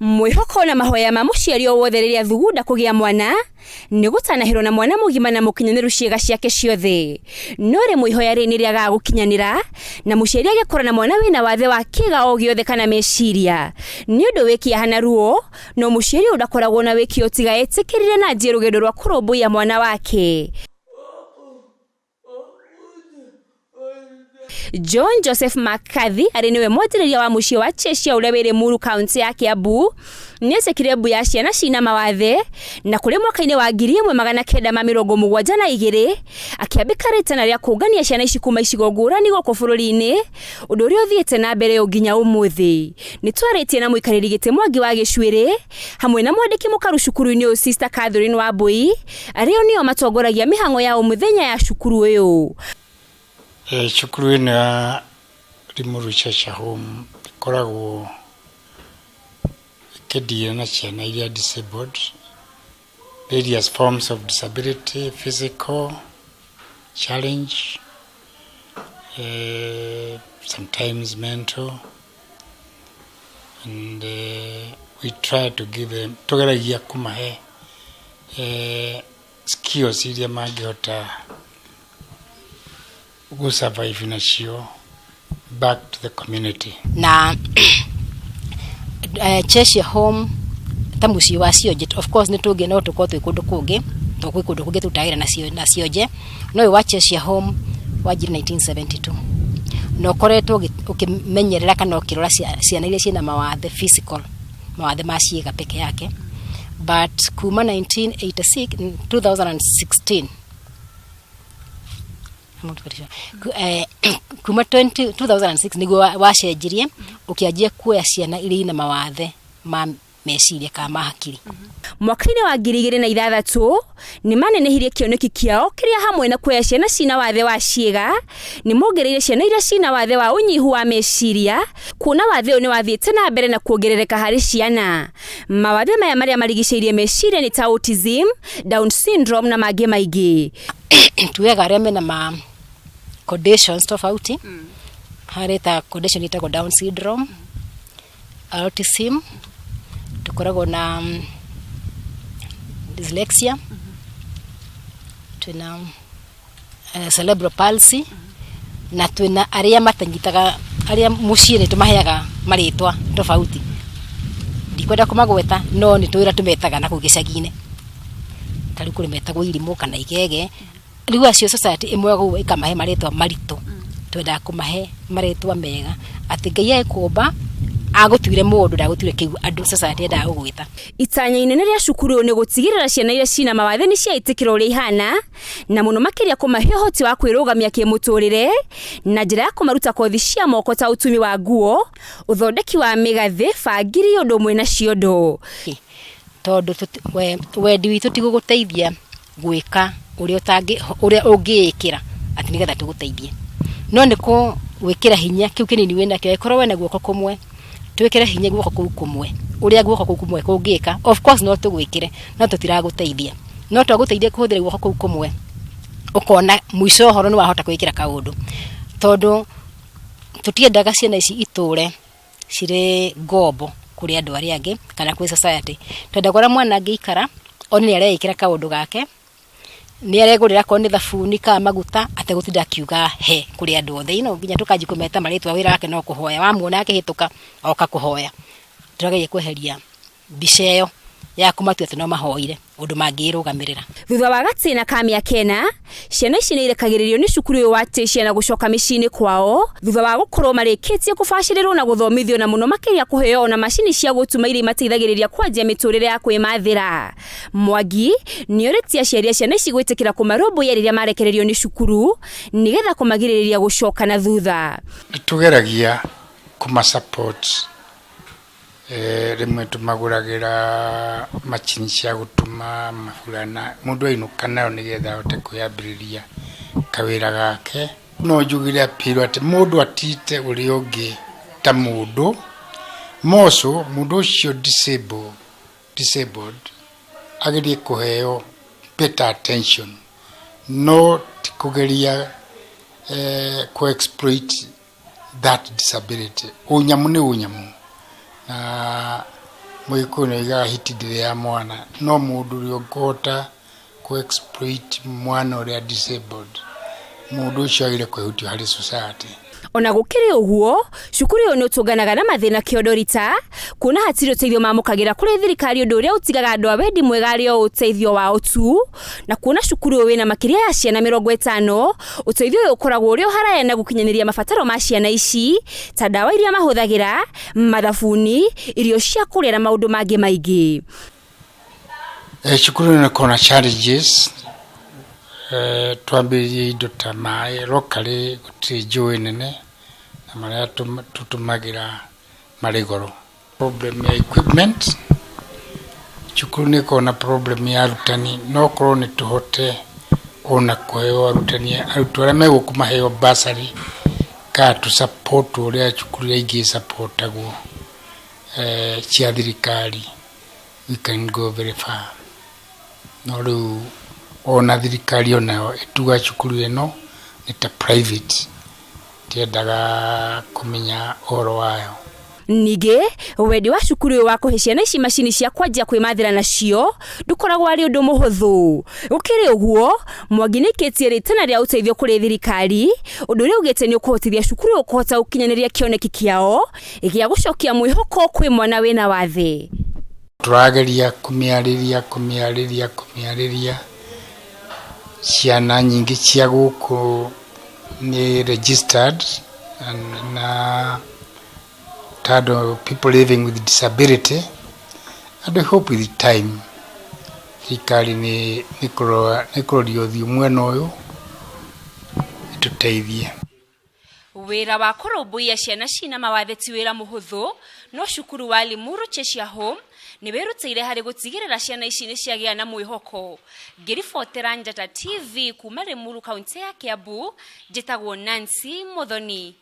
Mwĩhoko na mahoya ma mũciari o wothe rĩrĩa thugunda kũgĩa mwana nĩ gũtanahĩrwo na mwana mũgima na mũkinyanĩru ciĩga ciake ciothe. No rĩmwe ihoya rĩrĩ nĩ rĩagaga gũkinyanĩra na mũciari agĩkora na mwana wĩna wathe wa kĩga o gĩothe kana meciria. Nĩ ũndũ wĩ kĩeha na ruo, no mũciari ũyũ ndakoragwo na wĩkio tiga etĩkĩrire na anjie rũgendo rwa kũrũmbũiya mwana wake. John Joseph McCarthy arĩ nĩwe mwanjĩrĩria wa mũciĩ wa Cheshire ũrĩa wĩ Limuru kaunti ya Kiambu nĩetĩkire mbu ya ciana cina mawathe na kũrĩ mwaka-inĩ wa 1972 akĩambĩka rĩtana rĩa kũngania ciana ici kuma icigo ngũrani gũkũ bũrũri-inĩ, ũndũ ũrĩa ũthiĩte na mbere o nginya ũmũthĩ. Nĩ twarĩtie na mũikarĩri gĩtĩ Mwangi wa Gĩcuĩrĩ hamwe na mwandĩki mũkaru cukuru-inĩ ũyũ Sister Catherine Wambui, arĩa o nĩo matongoragia mĩhang'o ya o mũthenya ya cukuru ũyũ. Cukuru ĩno ya Limuru Cheshire Home ĩkoragwo ĩkĩdeal na ciana iria disabled, various forms of disability, physical challenge, sometimes mental, and we try to give them, tũgeragia kũmahe skills iria mangĩhota gũ survive nacio back to the community. Na Cheshire Home ta mũciĩ wa cionje, of course nĩ tũngĩ no tũkorwo twĩ kũndũ kũngĩ, tondũ gwĩ kũndũ kũngĩ tũrutaga wĩra na cionje, no ũyũ wa Cheshire Home wanjirie 1972 na ũkoretwo ũkĩmenyerera kana ũkĩrora ciana iria ciĩna mawathe physical, mawathe ma ciĩga peke yake, but kuma 1986, 2016, kuma 20 2006 nĩguo wacenjirie ũkĩanjia kuoya ciana iria ina mawathe ma meciria kana ma hakiri. Mwaka-inĩ wa 2006 nĩ manenehirie kĩoneki kĩao kĩrĩa hamwe na kuoya ciana cina wathe wa ciĩga nĩ mongereire ciana iria cina wathe wa ũnyihu wa meciria, kuona wathe ũyũ nĩ wathiĩte na mbere na kuongerereka harĩ ciana. Mawathe maya marĩa marigicĩirie meciria nĩ ta autism, Down syndrome na mangĩ maingĩ. Tugaga arĩa mena ma conditions tofauti, harĩ ta condition ĩtagwo Down syndrome, autism, tũkoragwo na dyslexia, twĩna cerebral palsy, na twĩna arĩa matanyitaga, arĩa mũciĩ nĩ tũmaheaga marĩtwa tofauti, ndikwenda kũmagweta no nĩ tũĩ ũrĩa tũmetaga nakũu gĩcagi-inĩ, ta rĩu kũrĩ metagwo irimũ kana igege, rĩu acio society ĩmwe ũguo ĩkamahe marĩtwa maritũ, twendaga kũmahe marĩtwa mega, atĩ Ngai agĩkũmba agũtuire mũndũ ndagũtuire kĩu andũ society yendaga gũgwĩta. Itanya inene rĩa cukuru ũyũ nĩ gũtigĩrĩra ciana iria cina mawathe nĩ ciaĩtĩkĩra ũrĩa ihana, na mũno makĩria kũmahe ũhoti wa kwĩrũgamia kĩmũtũrĩre na njĩra ya kũmaruta kothi cia moko ta ũtumi wa nguo, ũthondeki wa mĩgathĩ, bangiri ũndũ ũmwe na ciondo. Tondũ wendi witũ ti gũgũteithia gwĩka ũrĩa ũtangĩ, ũrĩa ũngĩĩkĩra atĩ nĩgetha tũgũteithie, no nĩ gwĩkĩra hinya kĩu kĩnini wĩnakĩo, angĩkorwo wĩna guoko kũmwe, twĩkĩre hinya guoko kũu kũmwe, ũrĩa guoko kũu kũmwe kũngĩka, of course no tũgwĩkĩre no tũtiragũteithia, no twagũteithia kũhũthĩra guoko kũu kũmwe, ũkona mũico ũhoro nĩ wahota kwĩĩkĩra kaũndũ, tondũ tũtiendaga ciana ici itũre cirĩ ngombo kũrĩ andũ arĩa angĩ kana kwĩ society. Twendaga ũrĩa mwana angĩikara one nĩ areĩkĩra kaũndũ gake, nĩ aregũrĩra akorwo nĩ thabuni kana maguta ategũtinda akiuga he kũrĩ andũ othe. Nginya tũkanjia kũmeta marĩtwa wĩra wake no kũhoya, wamuona akĩhĩtũka oka kũhoya. Tũrageria kweheria mbica ĩyo ya kũmatua atĩ no mahoire ũndũ mangĩĩrũgamĩrĩra. Thutha wa gatĩna ka mĩaka 4, ciana ici nĩ irekagĩrĩrio nĩ cukuru ũyũ wa Tĩcia na gũcoka mĩciĩ-inĩ kwao thutha wa gũkorwo marĩkĩtie kũbacĩrĩrwo na gũthomithio na mũno makĩria kũheo ona macini cia gũtuma iria imateithagĩrĩria kwanjia mĩtũrĩre ya kwĩmathĩra. Mwangi nĩ orĩtie aciari a ciana ici gwĩtĩkĩra kũmarũmbũiya rĩrĩa marekererio nĩ cukuru nĩgetha kũmagirĩrĩria gũcoka na thutha. Nĩ tũgeragia kũma support, rĩmwe tũmagũragĩra macini cia gũtuma maburana, mũndũ ainũka nayo nĩgetha ahote kwĩyambĩrĩria kawĩra gake. No njugire appeal atĩ mũndũ atite ũrĩa ũngĩ ta mũndũ, moco mũndũ ũcio disabled agerie kũheo better attention, no ti kũgeria kũ exploit that disability. Ũnyamũ nĩ ũnyamũ, na Mũgĩkũyũ nĩ oigaga hiti ndĩrĩ ya mwana, no mũndũ ũrĩa ũngĩhota kũ exploit mwana ũrĩa disabled, mũndũ ũcio agĩrĩire kwĩhutio harĩ society. Ona gũkĩrĩ ũguo, cukuru ũyũ nĩ ũtũnganaga na mathĩna kĩondorita, kuona hatirĩ ũteithio mamũkagĩra kũrĩ thirikari, ũndũ ũrĩa ũtigaga andũ a wendi mwega arĩ o ũteithio wao tu. Na kuona cukuru ũyũ wĩna makĩria ya ciana 50, ũteithio ũyũ ũkoragwo ũrĩ o haraya na gũkinyanĩria mabataro ma ciana ici ta ndawa iria mahũthagĩra, mathabuni, irio cia kũrĩa na maũndũ mangĩ maingĩ. Cukuru ĩno ĩkoragwo na challenges. Twambĩrĩrie indo ta maĩ, locally gũtirĩ njũĩ nene na marĩa tũtũmagĩra marĩ goro. Problem ya equipment, cukuru nĩ ĩkoragwo na problem ya arutani, no korwo nĩ tũhote ona kũheo arutani, arutwo arĩa me gũkũ maheo bursary kana tũ support ũrĩa cukuru iria ingĩ supportagwo cia thirikari, we can go very far. No rĩu ona thirikari onayo ĩtuga cukuru ĩno nĩ ta private, ndiendaga kũmenya ũhoro wayo. Ningĩ wendi wa cukuru ũyũ wa kũhe ciana ici macini cia kwanjia kwĩmathĩra nacio ndũkoragwo arĩ ũndũ mũhũthũ. Gũkĩrĩ ũguo, Mwangi nĩ aikĩtie rĩtana rĩa ũteithio kũrĩ thirikari, ũndũ ũrĩa augĩte nĩ ũkũhotithia cukuru ũyũ kũhota gũkinyanĩria kĩoneki kĩao gĩa gũcokia mwĩhoko kwĩ mwana wĩna wathe. Tũrageria kũmĩarĩria, kũmĩarĩria, kũmĩarĩria. Ciana nyingĩ cia gũkũ nĩ registered na tondũ people living with disability, and we hope with time thirikari nĩ kũroria ũthiũ mwena ũyũ ĩtũteithie. Wĩra wa kũrũmbũiya ciana cina mawathe ti wĩra mũhũthũ, no cukuru wa Limuru Cheshire Home nĩ wĩrutĩire harĩ gũtigĩrĩra ciana ici nĩ ciagĩa na mwĩhoko. Ngĩribotera Njata TV kuma Limuru, kaunti ya Kiambu, njĩtagwo Nancy Muthoni.